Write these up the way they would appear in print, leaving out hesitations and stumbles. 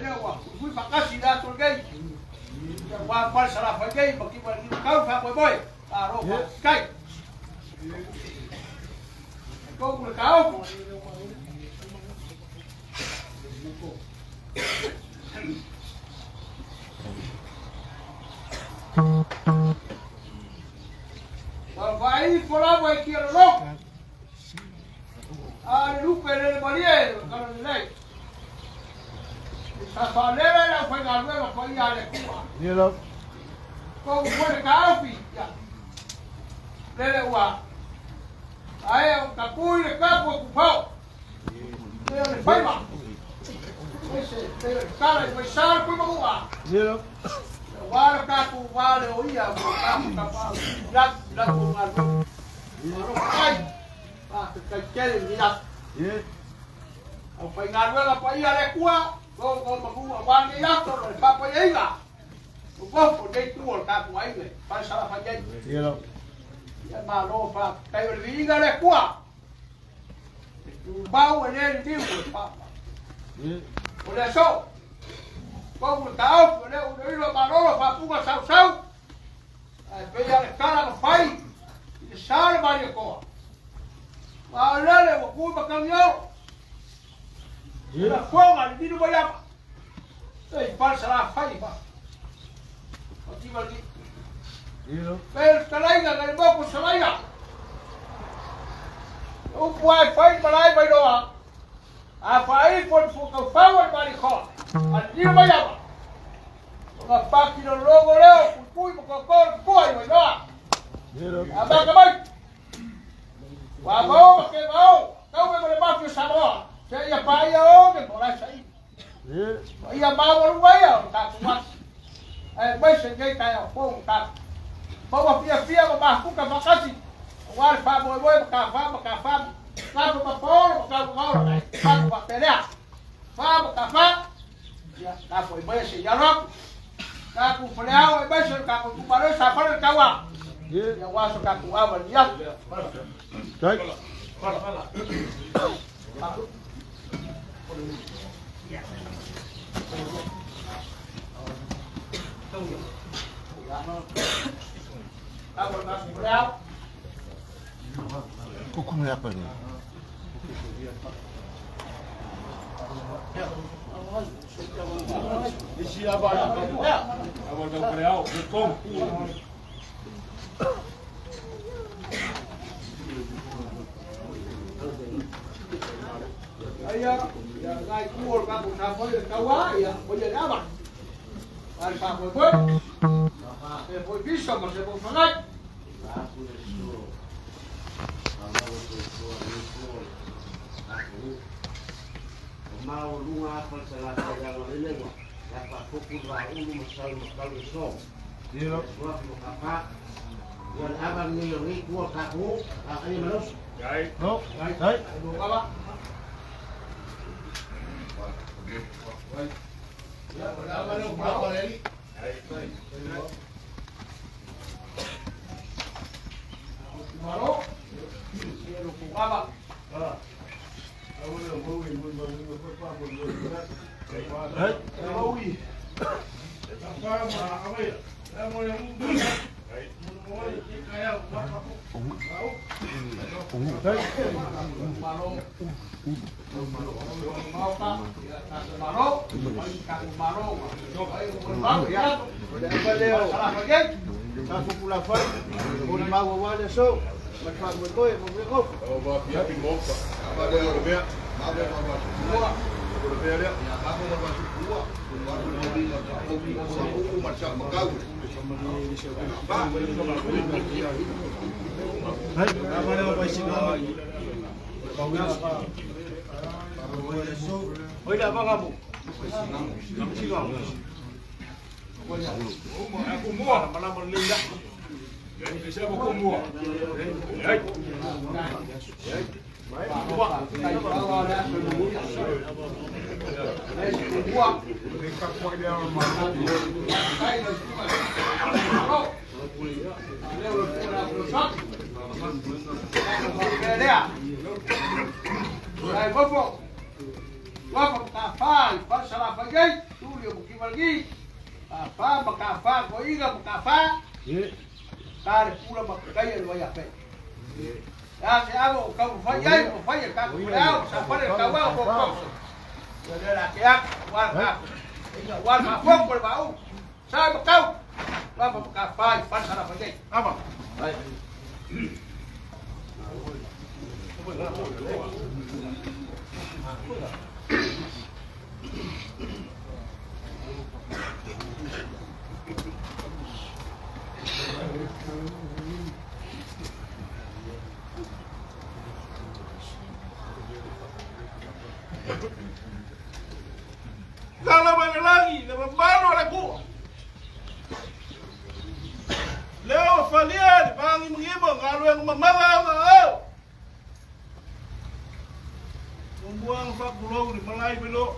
lea ua fuifui faatasi le aso lenei. Ia ua pale Salafai ma kima le kau faamoemoe. Malo faafetai. Kou le kau. Vai folau ai kia lolo. A le lupe le le malie le kala lelei. Sa faalele le aufaigaluega paia a le Atua. Ia lava. Kou foi le taofi, ia. Lele ua ae o tapui le kapu o kupao. Lele o le faiva. Ese, lele o le tala i waisa le pui makua. Ia lava. Ua le tatou vale o ia, ua tatou tapau. Lat, lat o galuega. Malo faafetai. Faafetai tele i lat. Ia. Aufaigaluega paia a le Atua, gogo manu aua lenei aso ma le faapaiaina o nofo nei tua o le tatou aiga i Falesalafai ai. Ia lava. Ia malo faafetai o le viiga o le Atua. E tumau e le liliu e papa. Ia. O le aso, kou le taofi o le uloilo malolo faapuga sausau, ae pei lava le tala na fai i le sa o le Malietoa. A o lele ua tu i Matagiolo, Ia. Lafoga le linu mai ama. Ei Falesalafai ma. Mativa li. Ia lava. Pei le fetalaiga nai le moku salaia. Upu ai fai malae mai loa. A faaifo le fuakaufau a le Malietoa. A le linu mai ama. Ona paki lologo leo puipui ma koko le pua i Wailoa. Ia lava. A maka mai. Ua mao ma ke mao. Tau me ma le mafi o Samoa. Se ia paia o me mo lai saili. Ia. O ia maualuga ia o le tatou ati. Aemaise lenei taeao fou ma tatou. Maua fiafia ma mafuta faatasi aua le faamoemoe ma tafa ma tafa ma tafa ma paolo ma tau ma ola ae tatou faapea lea. Fa ma tafa, ia tapuai maia se i alo atu. Tatou faleao aemaise o le tatou itumalo i Safale le taua. Ia. Ia aua so tatou ava i atu. Tai. Taua le tatou faleao. Kuku me apa ni. Aia, ia ngai ku o le tatou Safale le taua, ia o ia le ava. A le faamoemoe. Faapea foi Fiso ma se Mofagai. Ia lava. No. Tai. Ava. Malo. Ia lo ku ava. Tai. Tai. Malo. Maoka, ia tatou malo. Ai tatou malo. Ai o malo ia. O le apa lea o Salafai ai. tatou pulafai, o le maua wale so, ma le faamoemoe ma le gofu. Tai. Oi la vanga mo. Ai, vou. o Makivalagi, ka fa ma ka fa ko iga ma ka fa. Ka le pula ma kai le vai ape. Ya se avo ka fai ai o fai ka ku le au sa fare ka wa ko ko. Ya le la ke ak wa ka. Inga wa ma fo ko ba u. Sa ma kau. Wa pa ka fa i pa sa la fai. Ava. Lala mai le lagi, le mamalo le kua. Leo falia le pangi mngimo ngalu mamaga nga au. Mbuang fa kulo ni malai belo.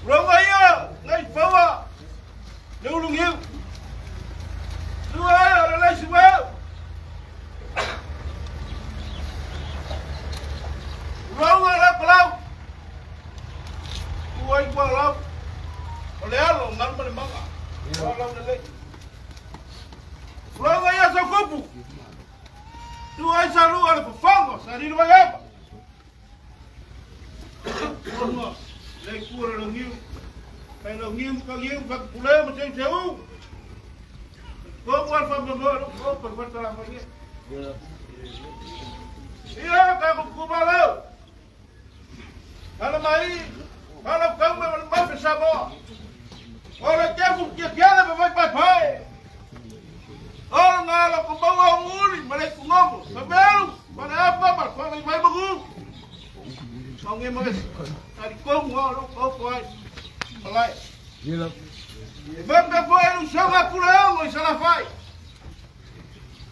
Ronga ia ngai fawa. Le ulu ngiu. Lua ia le lai siwa. Ronga la palau. Ua i kwa lau. O le alo ngalu ma le manga. Ua lau le lei. Ronga ia sa kupu. Tu ai sa lua le fafango sa rilo vai apa. Ronga le kura le ngiu. Kai le ngiu ka ngiu ka pule ma seu seu. Ko wa fa mo mo ko ko ko ta la fa ye. Ia ka ku ku ba lau. Ala mai, ala kau me ma fe sa mo. Ora ke ku ke ke le vai pai pai. Ora ngala ku bawa uri ma le ku ngomo. Sabelu, para apa ma fa vai bagu. Song em ơi, ta đi công ngó lúc có coi. Lại. Vamos foi no chão a pulão, e ela vai.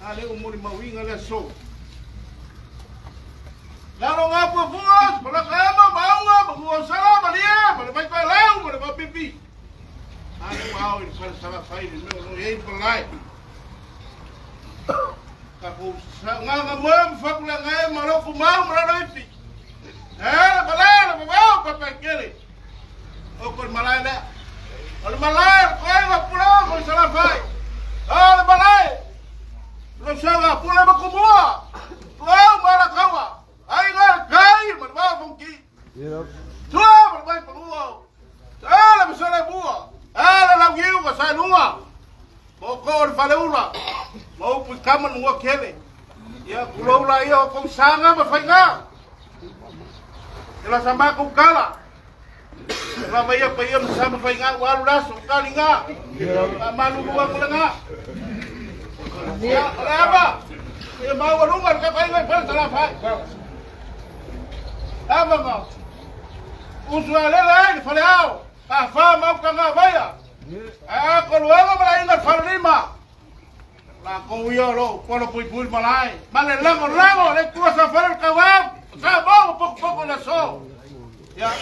Ali o muri mauinga le so. Lá não há por voz, para cama, maunga, maunga sala, malia, para vai para lá, para vai pipi. Ali o au, ele fala sala sai, não não ei para lá. Tá com nganga mam, fakula ngai, maroku mau, maraipi. Ela balala, babau, papai kele. O col malai le. O malai, koe pula, ko sala vai. O malai. Lo sala pula ma kumua. Tuau mala kawa. Ai ga kai, ma ba funki. Tua ma vai palua. Ala ma sala bua. Ala la giu ko sa lua. Mo ko faleula. Mo pu kama no kele. Ia kuloula ia ko sanga ma fainga. Ela samba ku kala. Ela vai pa ia sama fainga walu laso kalinga. Malu luang nga. Ya, aba. Ia mau lunga ka fainga pa sala fa. Aba nga. Usuale la fale au. Ka fa mau ka nga vaya. A ko luego mala inga falima. La ko yo lo ko lo pui pui malai. Male lango lango le ku sa fale ka wa. Sa bo poko poko na so. Ya.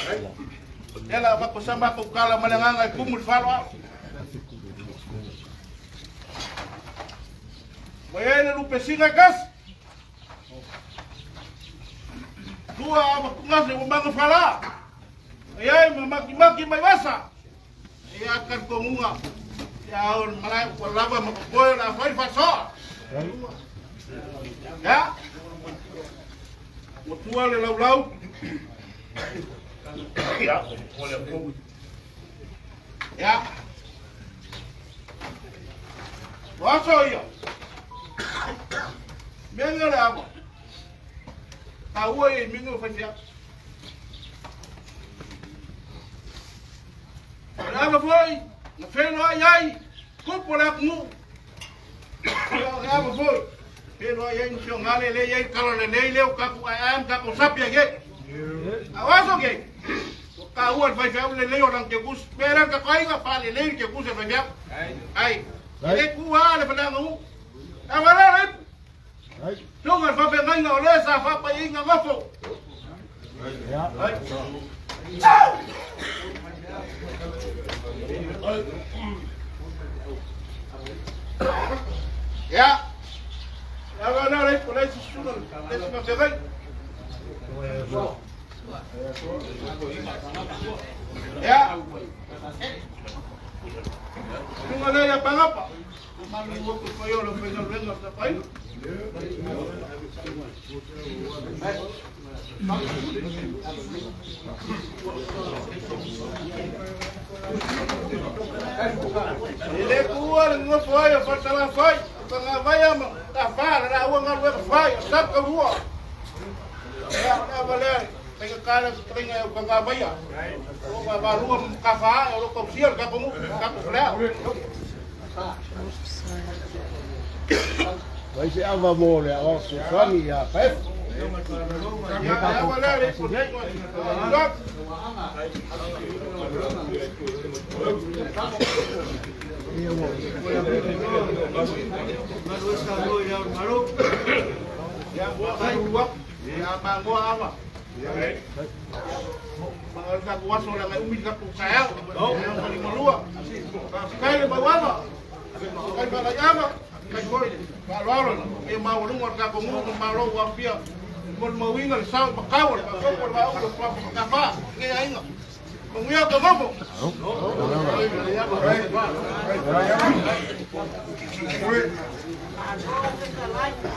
Ela ba ko samba ko kala malanga ngai kumul falo au. Bueno, lu pesinga kas. Dua ba kungas le umbango fala. Ai maki maki mai wasa. Ia kan ko munga. Ya on malai ko lava ma ko la fai fa so. Ya. Mo tua le lau lau. Ya, ko le ko. Ya. Waso yo. Menga le amo. Ta ua e mingo fa sia. Ava foi, na feno ai ai, kupo la mu. Ava foi. Feno ai ai no ngale le ai kala le le le ka ku ai am ka ku sapia ge. Awaso ge. Ka ua fai fa le le o ke kus. Pera ka kai ka pa le le ke kus fa fa. Ai. Le ku a le fa ngu. Ava la le. Tunga fa fa ngai o le sa fa pa inga ngofo. Ai. Ya. Ava na le ko le su le su fa fa. Ia. Susuga lea ia Pagapa. E le tuua le nonofo ai o Faletalafai, o Tagavaia ma Tafa, le laua galuega fai, o Sakaulua. Ia, o le ava lea, faigata le fetalaiga e o Tagavaia, o lo o vaavaalua ma Matafaa, o lo o tausia le tatou nuu, le tatou faleao. Fai se ava mo le aoao fesoasoani ia Paefu.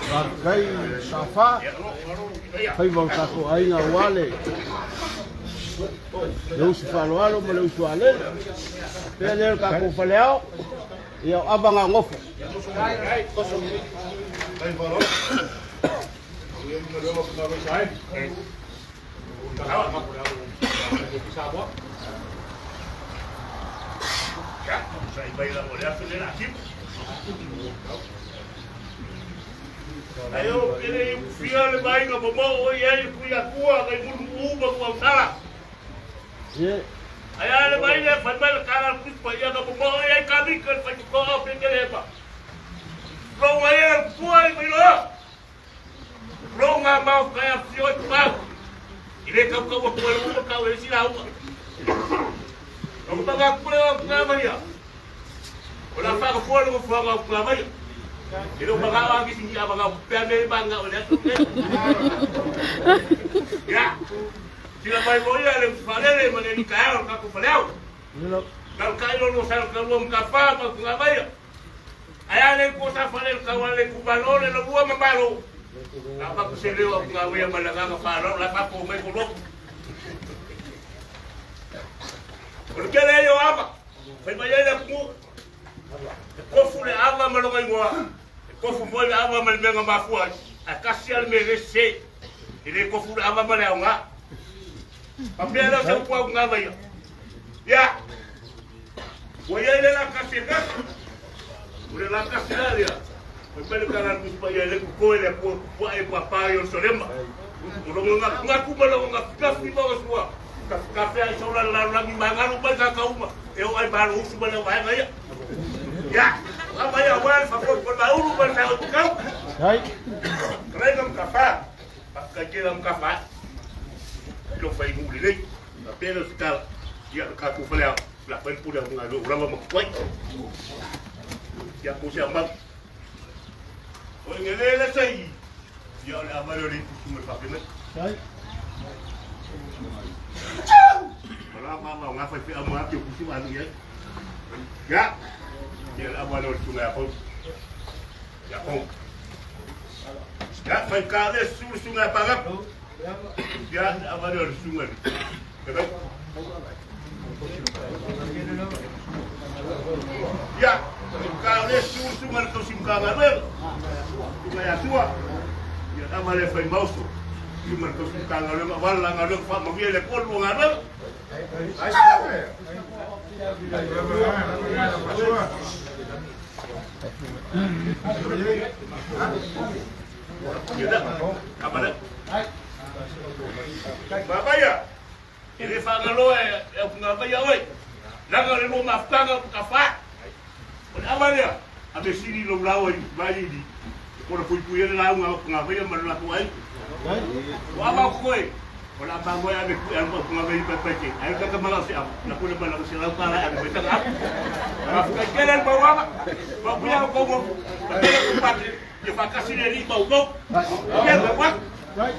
Faafetai Safa, faiva o le tatou aiga aua le le usu faaaloalo ma le usu alele. Pea lea le tatou faleao, ia o ava gagofo. Ai o kele i fia le mai ka momo o i ai kui atua kai mulu uma ku sala. Ye, Ai ale mai le fai mai le kala ku pa ia ka momo o i ai kami ka fai ko o pe kele pa. Lo mai e ku ai mai lo. Lo nga mau ka ya fio i pa. I le kau kau ku le uma kau e sila uma. O ku pa ku le o ku mai ia. O la fa ko le ko fa ku mai. E le o mga ki singi a mga pe me ba nga o le atu. Ya. Sila mai mo ia le falele ma le ka o ka ku faleu. Ka ka ilo no sa ka lo ka fa ma ku mai. Ai ale ko sa falele ka wale ku malo le lo bua ma malo. Ka pa ku se le o ka we ma la ka fa lo la pa ko mai ko lo. O le kele yo ava. Fai mai ai la ku. E kofu le ava ma longa ingoa. E kofu foi le ava ma le menga mafua. A kasi al me le se. E le kofu le ava ma le aunga. Papea leo se upua unga vaia. Ya. Ua ia ile la kasi e kasi. Ua le la kasi la lia. Ua pele ka la kusi ia le kukoe le kua kua e kua pā i o solema. O longo nga nga kuma longo nga kafi ma o sua. Kafe ai sola la langi mangalu mai ka kauma. E o ai malu usu ma le waenga ia. Ya. Ama ia wa fa ko ko ma ulu ma sa o kau. Hai. Krai ngam kafa. Ka ke ngam kafa. Lo fai mu le. La pele skala. Ya ka ku fale la fai pu le nga lo rama ma kwai. Ya ku se ma. O ngele le sei. Ya le amalo le ku ma fa pe. Hai. Wala ma ma nga fai pe ama ki ku si ma ni ya. Ya. Ya le amalo le tunga ko. Ya ko. Ya fai ka le su sunga pa ga. Ya amalo le sunga. Ya ka le su sunga le sim ka ga le. Tunga ya sua. Ya amalo fai mauso. Sunga le sim ka ga le wala nga le fa ma le ko lu nga le. Ya apa dah? Bapa ya. E le whangaloa e e ngā vai oi. Langa le lo mafutanga o ka fa. O le ama lea. A me sini lo lau ai vai ni. Ko le pui pui le lau ngā ngā vai ma la ko ai. O ama ko e. O la ba mo ya me ku al ko ngā vai pa pa ke. Ai ka ka mala se am. La ko le bala se lau ka la a me ta ka. Ma fuka kele ba wa. Ba bu ya ko mo. Ba kele ko pa ke. Ye fa kasi le ri ba u go. Ke ba wa. Hai.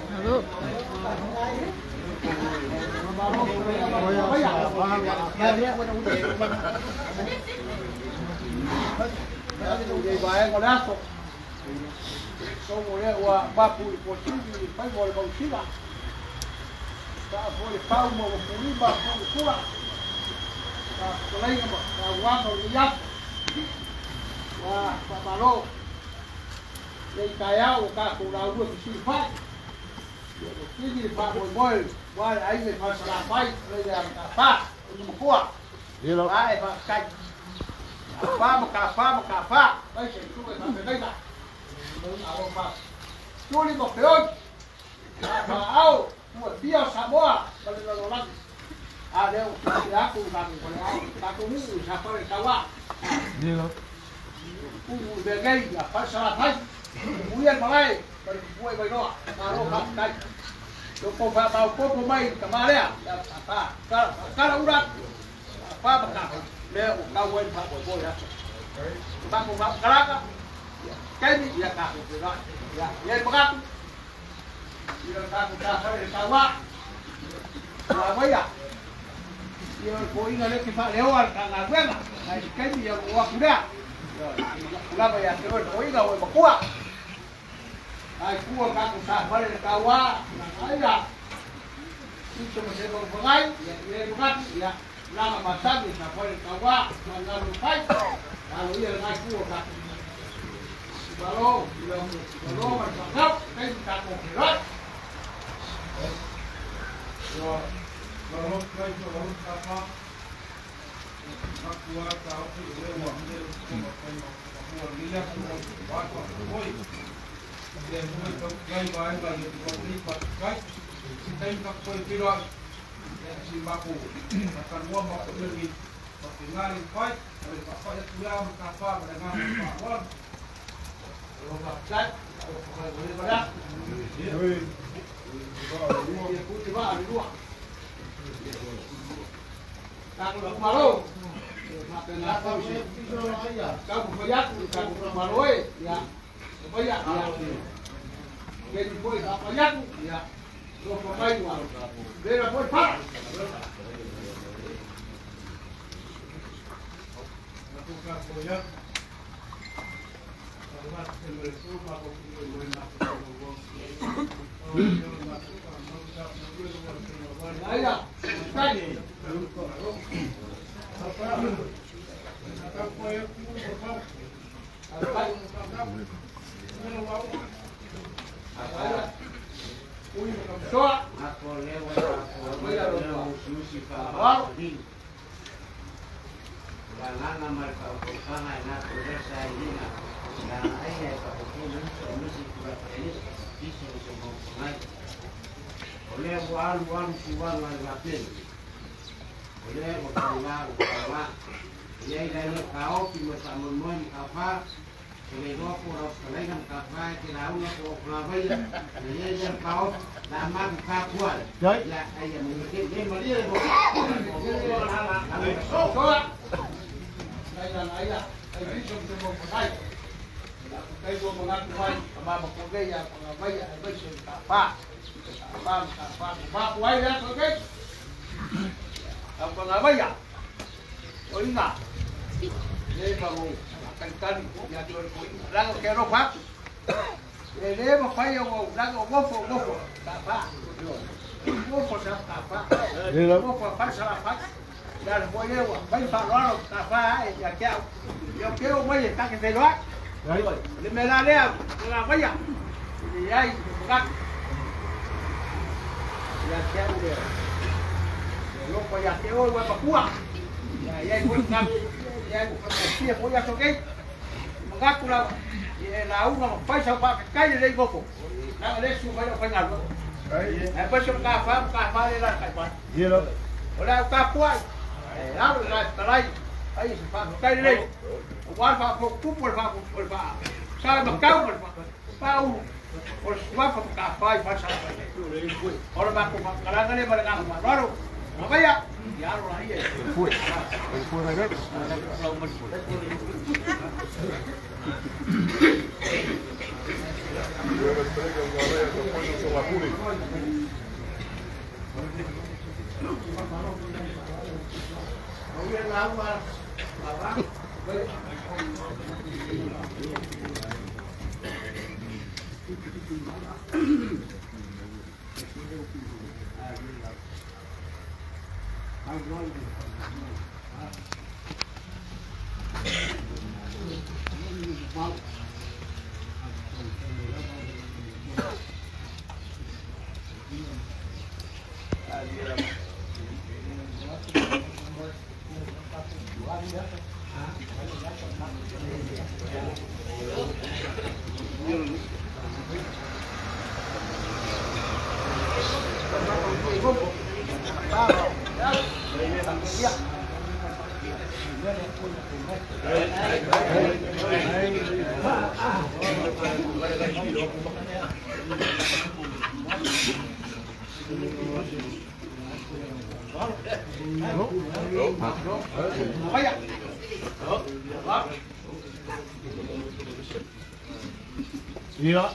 Ia,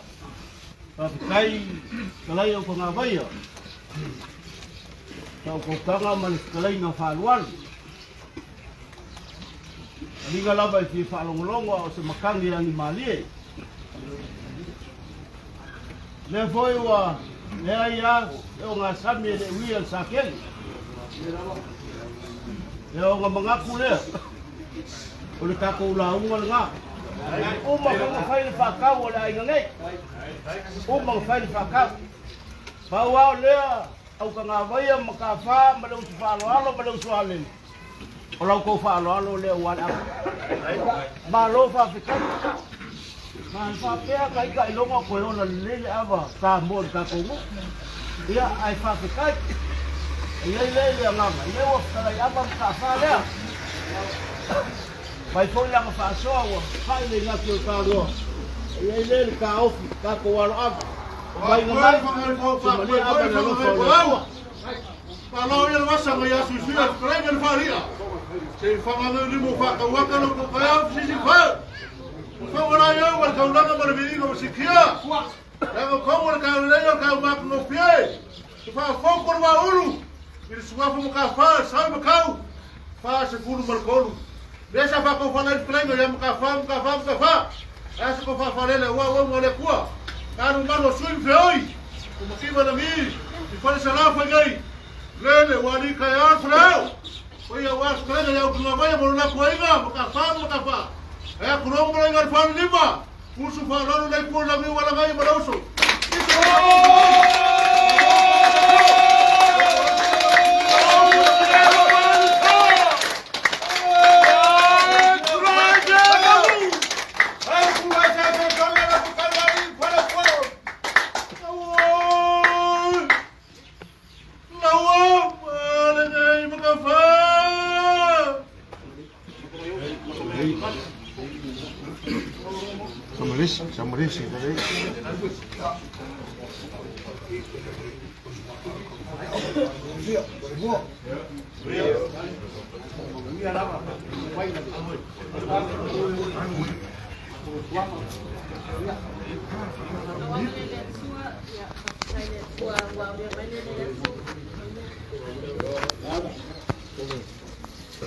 faafetai fetalai o Fogavaia. Taukautaga ma le fetalaiga faalualu. Aliga lava e fia faalogologo a o se matagi e agimalie. Lea foi ua leai a e ogasami e le uia le sakeli. E oga mangaku lea. O le tatou lauga lena. Uma foi ona fai le faatau o le aiga nei. Uma ona fai le faatau. Pau lava o lea aukagavaia ma tafā ma le uso faaaloalo ma le uso alele. O lau tou faaaloalo lea ua le ava. Malo faafetai. Ma faapea ka ita iloga o koe ona lelei le ava Samoa i le tatou nuu. Ia, ae faafetai. E i ai lea i le agaga, lea ua fetalai ava ma tafā lea. Mai foi lana faasoa ua fai le igati o taloa. E i ai lea le taofi, tatou alo ava. O mai na mai, sumalia ava le alofa o le Atua. Malo ia le vasa ngai asu i suia fetalaiga le faali'a. Se i whanganui limu whakauaka no ko kaya sisi fa. Whanga la iau ma le kaulanga ma le viiga ma sikia. Langa kau le kau lei o kau maku no pie. Te whaafou ko le waulu. I le suafa mo ka wha, sau ma kau. Wha se fulu ma le kolu. Le sa whakau whala i fetalaiga ia ma ka wha, ma ka wha, ma ka wha. Asa ko whawhalele ua ua mo le kua. Kanu manu o sui mfeoi. O makiwa na mi. I whare sa la whai ngai. Lele wa ni kai a wharau. O ia wa fetalaiga ia utunga mai mo la kuaiga ma ka wha ma ka wha. Ea kurongo mo inga whanu lima. Usu wha lalo nei kua langi wala ngai ma lauso. Samarisi, samarisi.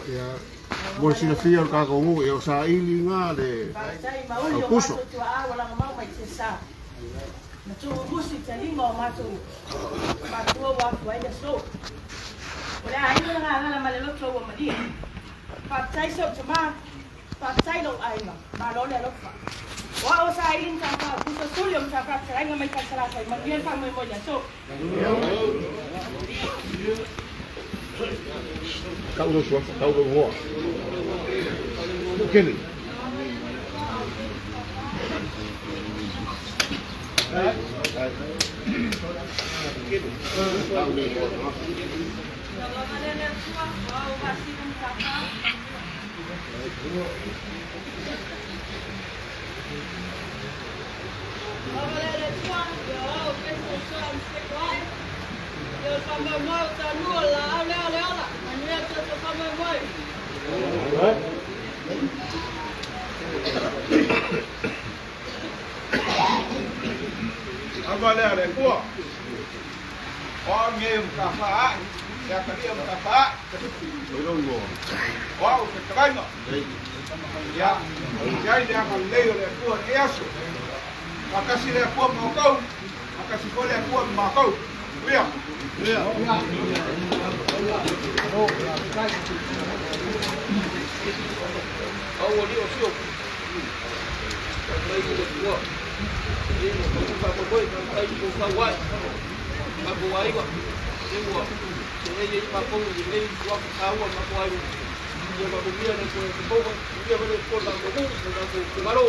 Ia, mo silafia o le tatou nuu ia o saili gā le Faafetai mauli o aupuso. Matou tuaa ua lagamau mai sesa. Na tuugusi taliga o matou matua ua afu ai le aso. O le aiga le gagala ma le loto ua malie. Faafetai se ou tamā, faafetai lou aiga, malo le alofa. O a'o saili matafā o puso suli o matafā fetalaiga mai Falesalafai, manuia le faamoemoe i le aso. Tau lou suafa, tau lou igoa. Kele. Ava lea le kua. O nge mka fa ya ka dia mka fa. O au te traina. Ya, ya ile anga lei o le Atua e aso. Makasi le Atua ma kau. Makasi fo le Atua ma kau. Ia. Ia. Au o sio. Mai le tua. E mo ka ka ko ka ai ko ka wai. Ka ko wai wa. E mo. E e ma ko ni le tua ka wa ma ko ai. Ia ma ko mia ne ko ko ko ia ma ko la ko ko la ko ko maro.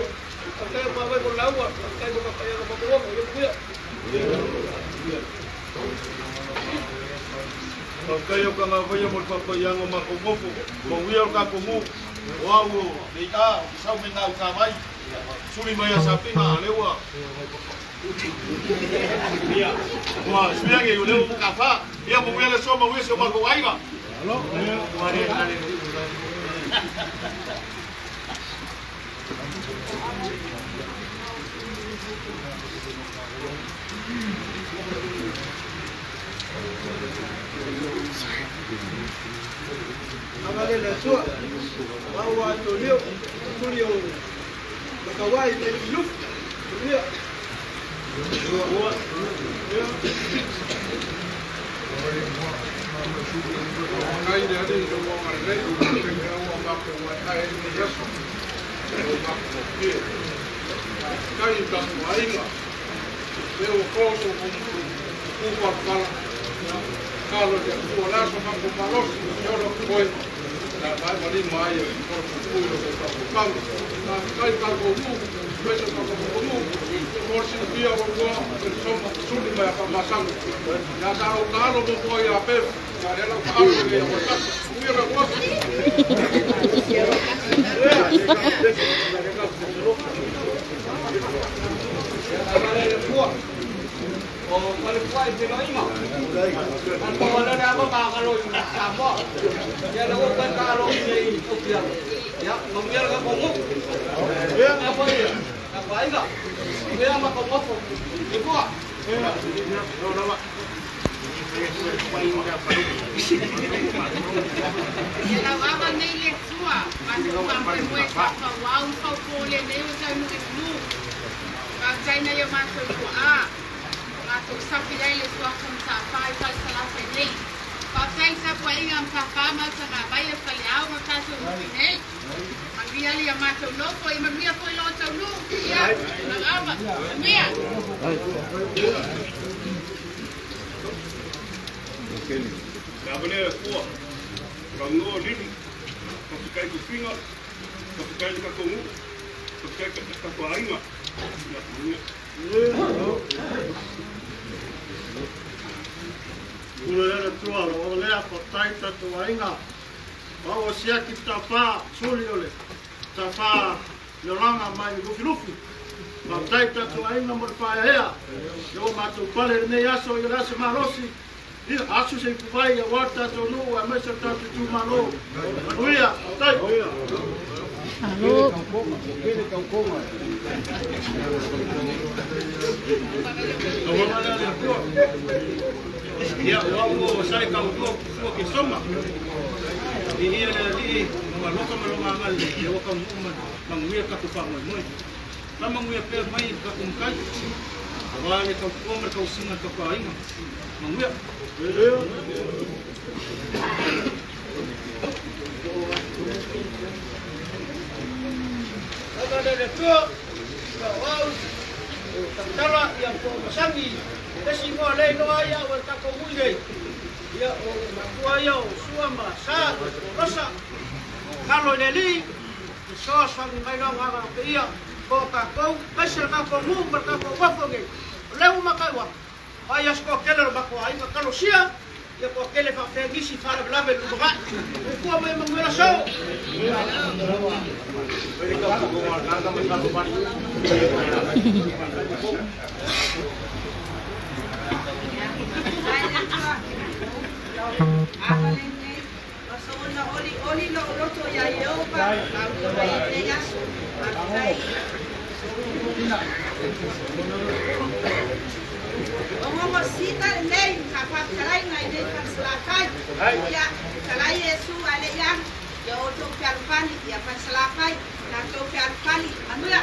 Ka ka ma ko la wa ka ka ko ka ko ko ko ia. Kaya ka nga vaya mo papayang o makongofo, mawia o kakongu, o au leika, o kisau me ngau ka mai, suli mai a sapinga a lewa. Ia, ua, suia ke uleo ka fa, ia mo wia le so mawia se o makongaiga. Angale le sua, au Antonio, Tulio, Makawai, Luf, Tulio. Kalo te kua laso mako malosi, yoro koi. La vai mali mai e ko ko ko ko kau. Kai ka ko mu, kai ka ko ko mu. Ko si pia o ko so ma suli mai pa masang. Ya sa o kalo mo ko ya pe. Ya le la kalo le ko ta. Ui ra ko. O wale kuai te loima. An ko wala na ba ka kalo yung samo. Ya lo ko ka kalo ni Ethiopia. Ya, mamia ka ko mo. Ya, apa ya? Apa ai ka? Ya ma ko mo. Ni ko. Ia lau ava nei le sua, ma te pampe moe ka wau kau pole nei o tau nuke nu. Ka taina ia mātou ko a. Mātou sapi ai le sua ka mta whai whai salawhai nei. Ka tai sapu ai ngā mta whamau ta ngā vai e whale au ma tātou nui nei. Manuia li a mātou nofo i manuia foi lo tau nu. Ia, lau ava, manuia. Ka le kua, ka ngō lili, ka whikai ku finga, ka whikai ka kongu, ka whikai ka kuainga. Ia, manuia. Ula lele tua lo lea ko tai tatu ainga. Au sia ki tapa suli ole. Tapa lolanga mai lufi lufi. Ma tai tatu ainga mo pa hea. Yo ma tu pale nei aso yo aso malosi. Ia aso se kubai ya wata to no a mesa tatu tu malo. Manuia tai. Alo. Ia o au sai ka o ko ke soma. Ia le li ma loka ma longa ngal le o ka mu ma nguia ka ku fa moi moi. La ma nguia pe mai ka ku kai. Awa le ka ku ma ka usinga ka pa inga. Ma nguia. Aga le tua ka au tala ia ko masangi. Esi mo le no ai au ta ko mui ia o matua ia o sua ma sa rosa kalo le li so so ni mai no ga pe ia ko ka ko pese ka ko mu ma ka ko wa nge le u ma ka wa ai as ko kele ma ko ai ma kalo sia ia ko kele fa fe gisi fa la be lu ga ko me mo la so Oli lo loto ya yo pa au le aso ai. O gogo sita lenei sa faafetalaiga i nei falesalafai. Ia fetalai Iesu ae le'i alu ia outou fealofani ia falesalafai tatou fealofani manuia.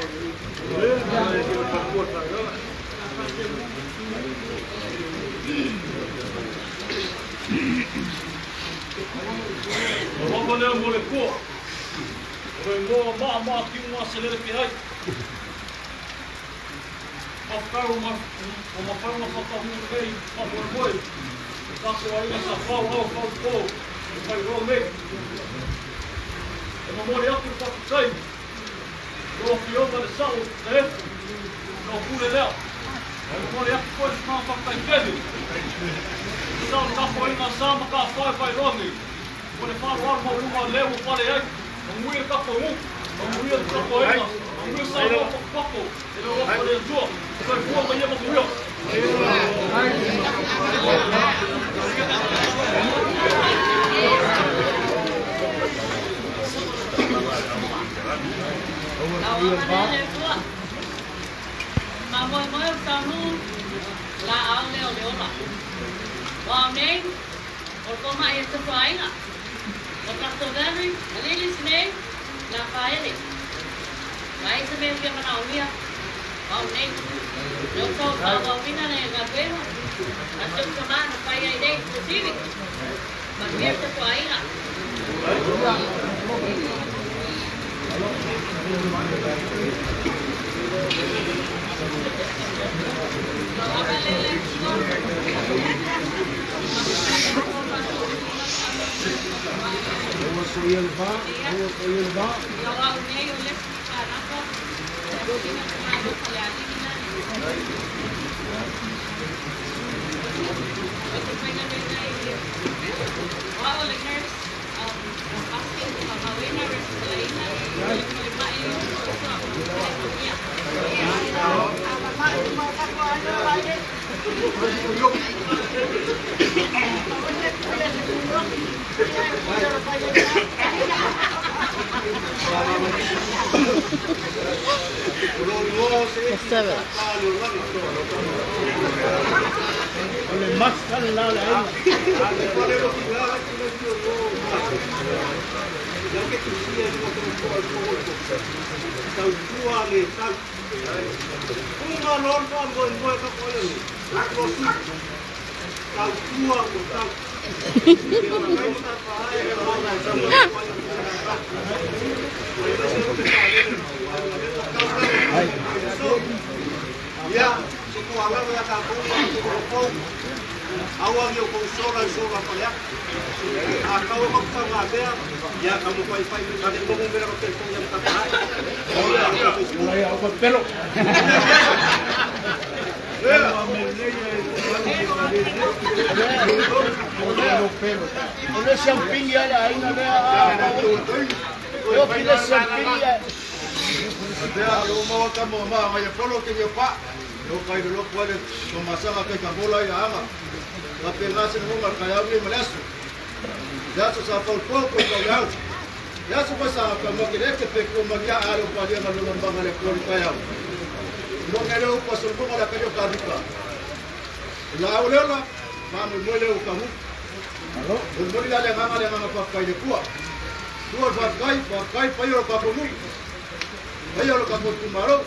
O lava lea mo le kua. O le ngoa maa maa ki unga se lele ke ai. Whakau o mawhaunga whakahu nei, whamoemoe. Tātou aiga sa whau au whau pō, e whai roa nei. E mamori atu le whakatai. Roa whionga le sao, te efu, no pule lea. E mamori atu koe se ngā whakatai keli. Sa o tapo inga sa ma ka whai whai roa nei. Ko le whāro aru mau lunga leo o pale ai. Manguia le tapo ngu, manguia le tapo inga, manguia sa roa pakopako, e le roa pale atua. Soifua ma ia manuia. Ma moe moe o taunu la au leo le ola. Wa nei, o toma e te whainga. O Pastor Valerie, Alili Sinei, la whaele. Mai se mea kia mana o Au nei, leo tau wā wina le ngā tueha. A te uka mana whai ai nei, ko tivi. Ma kia te whainga. O le masala la le aiga. Ia, se ko alalo ia ka kou ma ko ko Aua ni o kou sola i sola palea. A kau o ka ngā mea, ia ka mo pai pai ka te kongo mera ko te kongo ia mata hai. Ia o ko pelo. O le siampingi ale aiga lea. O ki le siampingi ai. Tea o mawa ka mo ma ngai polo ke ia pa. No kai lo ko le no masanga kai ka bola ia anga. Ka pe ngase no ma kai au ni maleso. Ya so sa pol pol ko ko yau. Ya so pa sa ka mo ke le ke pe ko ma ya alo pa dia ma lo ma le ko kai au. No ngai le pa so ko la ka yo ka rika. La au le la ma mo mo le o ka mu. Alo, mo le la nganga le nganga pa kai le kua. Tua pa kai pa kai pa yo ka ko mu. Ai o ka ko maro.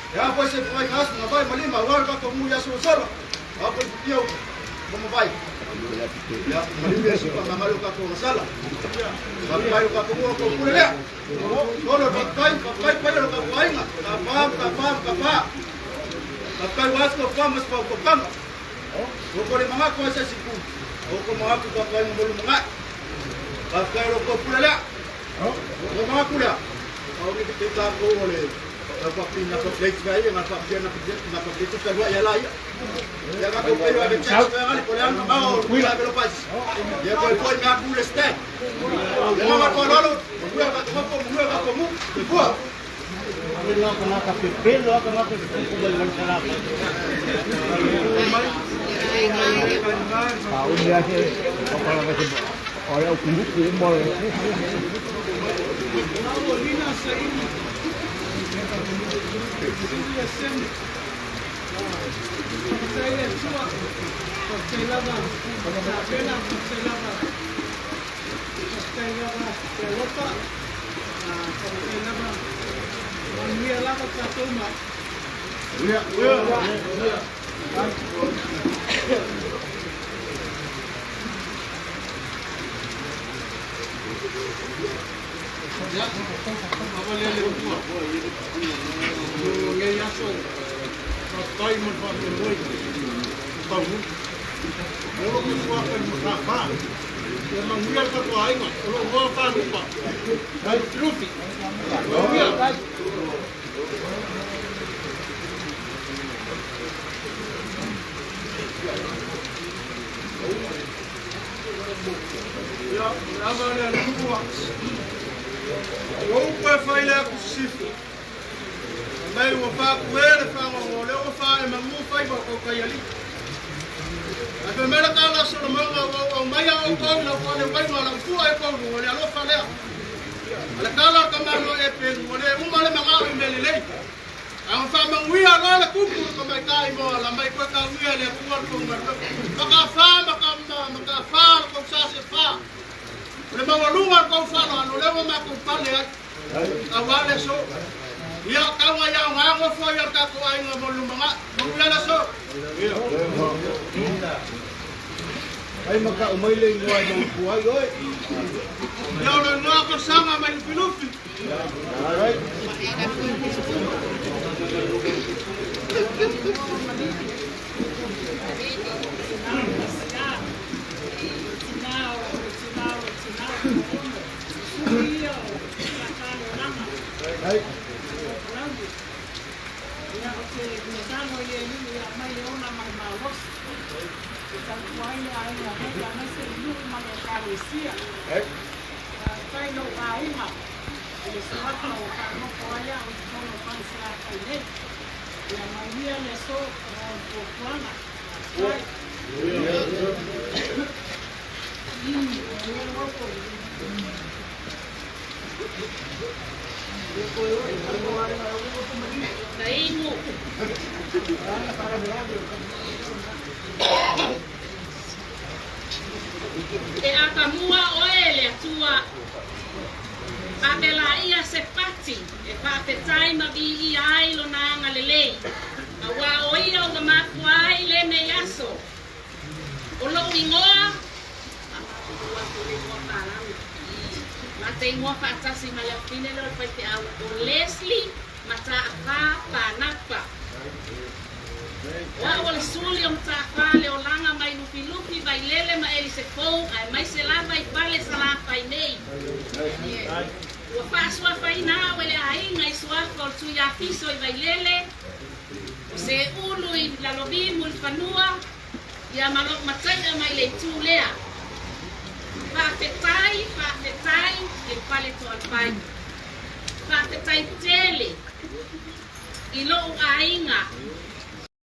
Ya foi se foi gas na vai malima war ka ko mu ya so solo. A foi tio como vai. Ya malima se pa ngalo ka ko sala. Ka kai ka ko ko pule. Solo ka kai ka kai pa yo ka ko ai ka pa ka pa ka pa. Ka kai was ko pa mas pa ko pa. O ko le mga ko sa siku. O ko mga ko ka kai mo mga. Ka kai ro ko pule. O mga pule. Au ni te ta ko ole na pa pina ko plate vai na pa pina na pa plate ka ya la ya ya ka ko pe yo de chat ka ali ko le ma o ku la lo pas ya ko ko me ku le ste ya ma ko lolo mu ka ko ko mu ka ko mu ko Ale la ka ka pe pelo ka ka pe ko le sala. Au dia ke ko la ke o le ku ku mo le. Faafetai i le Atua, faafetai lava Tapena, faafetai lava, faafetai lava te alofa, faafetai lava, manuia lava tatou ma. Ia, ia. Ia, ava lea le Atua. O lenei aso, faafetai mo le faamoemoe o taunuu. O loo ke suafa i Matafā. Ia manuia le tatou aiga. O loo goa Palupa. Lufilufi. Manuia. Ia, o le ava lea le Atua. O upu e fai lea ku sisifo. Mai ua faaku e le fagogo, lea ua faa e magu faiva o kau. Ae fai mai le tala a Solomona, ua ou aumaia outou i lau faaleuaiga o lau fua i kou luga, o le alofa lea. O le tala o le tamaloa e pelu, ua le uma le magao i mea lelei. A ua faamanuia loa le tupu i le tamaitai mo ala mai koe tauia le Atua le tou galuega. Matafa ma matafa le tou sa se fa. O le maualuga o le tou faaaloalo, lea ua matou pale ai. Aua le aso. Ia, tau ai aoga nofo ai o le tatou aiga mo le lumanai. Manuia le aso. Ai maka o mai le ingoa i mau ai oi. Ia, o le igoa o Saga mai Lufilufi. Alright. Ai. Ai. Taimu. E atamua oe le Atua. Pamela ia se pati e faafetai ma viia ai lona agalelei. Auā o ia ua mafua ai lenei aso. O lou igoa, faamalulu atu le igoa palagi. Ma te igoa faatasi ma le afine lea o le faifeau o Leslie Mataafa Panapa. O au o le suli o Mataafa le olaga mai Lufilufi, Vailele ma Elisefou aemaise lava i fale Salafai nei. Ua faasuafaina au e le aiga i suafa o le Tuiafiso i Vailele, o Seulu i Lalovimu i le fanua, ia ma lou matai'a mai le itu lea. Faafetai, faafetai i le fale toalefai. Faafetai tele i lou aiga.